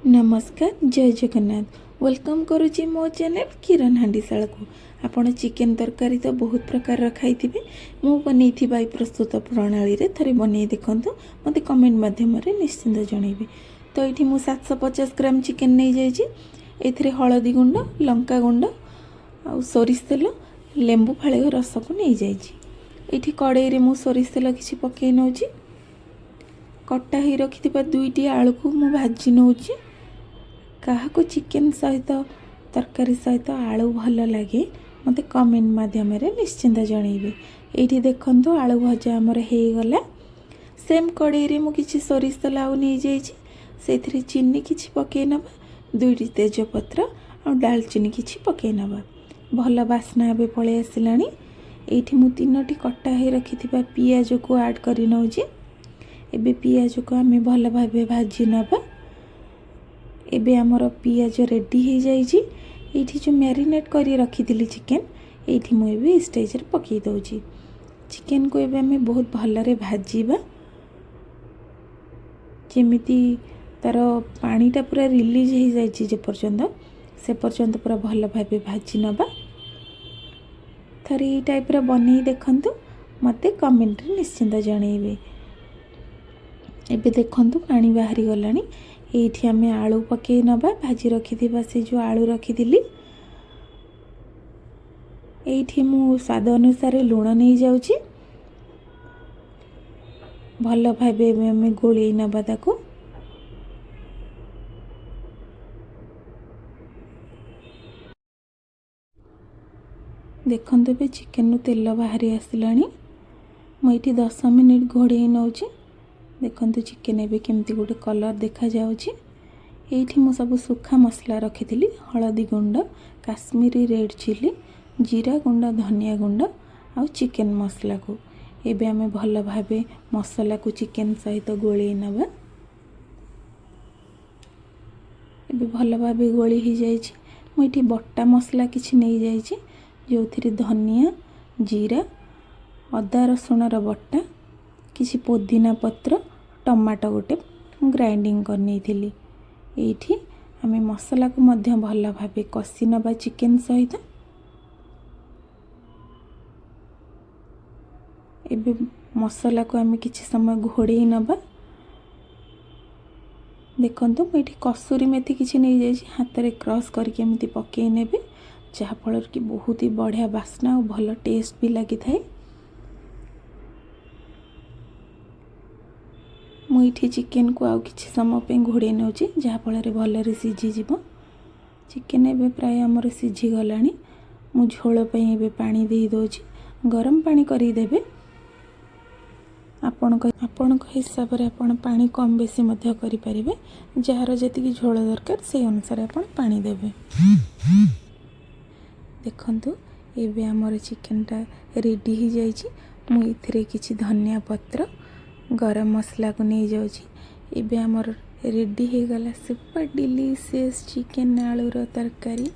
ନମସ୍କାର, ଜୟ ଜଗନ୍ନାଥ। Welcome କରୁଛି ମୋ ଚ୍ୟାନେଲ୍ କିରଣ ହାଣ୍ଡିଶାଳକୁ। ଆପଣ ଚିକେନ୍ ତରକାରୀ ତ ବହୁତ ପ୍ରକାରର ଖାଇଥିବେ। ମୁଁ ବନେଇଥିବା ଏହି ପ୍ରସ୍ତୁତ ପ୍ରଣାଳୀରେ ଥରେ ବନେଇ ଦେଖନ୍ତୁ, ମୋତେ କମେଣ୍ଟ ମାଧ୍ୟମରେ ନିଶ୍ଚିନ୍ତ ଜଣାଇବେ। ତ ଏଇଠି ମୁଁ 750 ଗ୍ରାମ ଚିକେନ୍ ନେଇଯାଇଛି। ଏଥିରେ ହଳଦୀ ଗୁଣ୍ଡ, ଲଙ୍କା ଗୁଣ୍ଡ ଆଉ ସୋରିଷ ତେଲ, ଲେମ୍ବୁ ଫାଳେ ରସକୁ ନେଇଯାଇଛି। ଏଇଠି କଡ଼େଇରେ ମୁଁ ସୋରିଷ ତେଲ କିଛି ପକାଇ ନେଉଛି। କଟା ହେଇ ରଖିଥିବା ଦୁଇଟି ଆଳୁକୁ ମୁଁ ଭାଜି ନେଉଛି। କାହାକୁ ଚିକେନ୍ ସହିତ, ତରକାରୀ ସହିତ ଆଳୁ ଭଲ ଲାଗେ, ମୋତେ କମେଣ୍ଟ ମାଧ୍ୟମରେ ନିଶ୍ଚିନ୍ତ ଜଣାଇବେ। ଏଇଠି ଦେଖନ୍ତୁ, ଆଳୁ ଭଜା ଆମର ହେଇଗଲା। ସେମ୍ କଡ଼େଇରେ ମୁଁ କିଛି ସୋରିଷ ତେଲ ଆଉ ନେଇଯାଇଛି। ସେଇଥିରେ ଚିନି କିଛି ପକାଇ ନେବା, ଦୁଇଟି ତେଜପତ୍ର ଆଉ ଡାଲଚିନି କିଛି ପକାଇ ନେବା। ଭଲ ବାସ୍ନା ଏବେ ପଳେଇ ଆସିଲାଣି। ଏଇଠି ମୁଁ ତିନୋଟି କଟା ହେଇ ରଖିଥିବା ପିଆଜକୁ ଆଡ଼୍ କରି ନେଉଛି। ଏବେ ପିଆଜକୁ ଆମେ ଭଲ ଭାବେ ଭାଜି ନେବା। ଏବେ ଆମର ପିଆଜ ରେଡ଼ି ହେଇଯାଇଛି। ଏଇଠି ଯେଉଁ ମ୍ୟାରିନେଟ୍ କରି ରଖିଥିଲି ଚିକେନ୍, ଏଇଠି ମୁଁ ଏବେ ଏଇ ଷ୍ଟେଜ୍ରେ ପକାଇ ଦେଉଛି। ଚିକେନ୍କୁ ଏବେ ଆମେ ବହୁତ ଭଲରେ ଭାଜିବା, ଯେମିତି ତା'ର ପାଣିଟା ପୁରା ରିଲିଜ୍ ହେଇଯାଇଛି ଯେ ପର୍ଯ୍ୟନ୍ତ, ସେ ପର୍ଯ୍ୟନ୍ତ ପୁରା ଭଲ ଭାବେ ଭାଜି ନେବା। ଥରେ ଏଇ ଟାଇପ୍ର ବନେଇ ଦେଖନ୍ତୁ, ମୋତେ କମେଣ୍ଟରେ ନିଶ୍ଚିନ୍ତ ଜଣାଇବେ। ଏବେ ଦେଖନ୍ତୁ, ପାଣି ବାହାରି ଗଲାଣି। ଏଇଠି ଆମେ ଆଳୁ ପକାଇ ନେବା, ଭାଜି ରଖିଥିବା ସେ ଯେଉଁ ଆଳୁ ରଖିଥିଲି। ଏଇଠି ମୁଁ ସ୍ୱାଦ ଅନୁସାରେ ଲୁଣ ନେଇଯାଉଛି। ଭଲ ଭାବେ ଏବେ ଆମେ ଗୋଳେଇ ନେବା ତାକୁ। ଦେଖନ୍ତୁ, ଏବେ ଚିକେନରୁ ତେଲ ବାହାରି ଆସିଲାଣି। ମୁଁ ଏଇଠି 10 ମିନିଟ୍ ଘୋଡ଼େଇ ନେଉଛି। ଦେଖନ୍ତୁ, ଚିକେନ୍ ଏବେ କେମିତି ଗୋଟେ କଲର୍ ଦେଖାଯାଉଛି। ଏଇଠି ମୁଁ ସବୁ ଶୁଖା ମସଲା ରଖିଥିଲି, ହଳଦୀ ଗୁଣ୍ଡ, କାଶ୍ମୀରୀ ରେଡ଼୍ ଚିଲି, ଜିରା ଗୁଣ୍ଡ, ଧନିଆ ଗୁଣ୍ଡ ଆଉ ଚିକେନ୍ ମସଲାକୁ ଏବେ ଆମେ ଭଲ ଭାବେ ମସଲାକୁ ଚିକେନ୍ ସହିତ ଗୋଳେଇ ନେବା। ଏବେ ଭଲ ଭାବେ ଗୋଳି ହେଇଯାଇଛି। ମୁଁ ଏଇଠି ବଟା ମସଲା କିଛି ନେଇଯାଇଛି, ଯେଉଁଥିରେ ଧନିଆ, ଜିରା, ଅଦା ରସୁଣର ବଟା, କିଛି ପୋଦିନା ପତ୍ର, ଟମାଟୋ ଗୋଟେ ଗ୍ରାଇଣ୍ଡିଙ୍ଗ କରିନେଇଥିଲି। ଏଇଠି ଆମେ ମସଲାକୁ ମଧ୍ୟ ଭଲ ଭାବେ କଷି ନେବା ଚିକେନ୍ ସହିତ। ଏବେ ମସଲାକୁ ଆମେ କିଛି ସମୟ ଘୋଡ଼େଇ ନେବା। ଦେଖନ୍ତୁ, ମୁଁ ଏଇଠି କସୁରୀ ମେଥି କିଛି ନେଇଯାଇଛି। ହାତରେ କ୍ରସ୍ କରିକି ଏମିତି ପକାଇ ନେବେ, ଯାହାଫଳରେ କି ବହୁତ ହି ବଢ଼ିଆ ବାସ୍ନା ଆଉ ଭଲ ଟେଷ୍ଟ ବି ଲାଗିଥାଏ। ମୁଁ ଏଇଠି ଚିକେନକୁ ଆଉ କିଛି ସମୟ ପାଇଁ ଘୋଡ଼େଇ ନେଉଛି, ଯାହାଫଳରେ ଭଲରେ ସିଝିଯିବ। ଚିକେନ ଏବେ ପ୍ରାୟ ଆମର ସିଝିଗଲାଣି। ମୁଁ ଝୋଳ ପାଇଁ ଏବେ ପାଣି ଦେଇ ଦେଉଛି। ଗରମ ପାଣି କରିଦେବେ। ଆପଣଙ୍କ ଆପଣଙ୍କ ହିସାବରେ ଆପଣ ପାଣି କମ୍ ବେଶୀ ମଧ୍ୟ କରିପାରିବେ। ଯାହାର ଯେତିକି ଝୋଳ ଦରକାର, ସେଇ ଅନୁସାରେ ଆପଣ ପାଣି ଦେବେ। ଦେଖନ୍ତୁ, ଏବେ ଆମର ଚିକେନଟା ରେଡ଼ି ହେଇଯାଇଛି। ମୁଁ ଏଥିରେ କିଛି ଧନିଆ ପତ୍ର, ଗରମ ମସଲାକୁ ନେଇଯାଉଛି। ଏବେ ଆମର ରେଡ଼ି ହେଇଗଲା ସୁପର ଡିଲିସିୟସ୍ ଚିକେନ୍ ଆଳୁର ତରକାରୀ।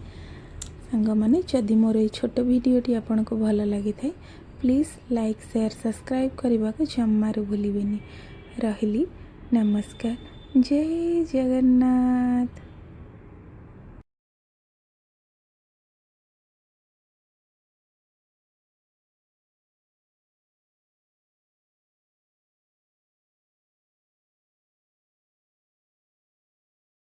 ସାଙ୍ଗମାନେ, ଯଦି ମୋର ଏଇ ଛୋଟ ଭିଡ଼ିଓଟି ଆପଣଙ୍କୁ ଭଲ ଲାଗିଥାଏ, ପ୍ଲିଜ୍ ଲାଇକ୍, ସେୟାର, ସବସ୍କ୍ରାଇବ୍ କରିବାକୁ ଜମାରୁ ଭୁଲିବେନି। ରହିଲି, ନମସ୍କାର, ଜୟ ଜଗନ୍ନାଥ।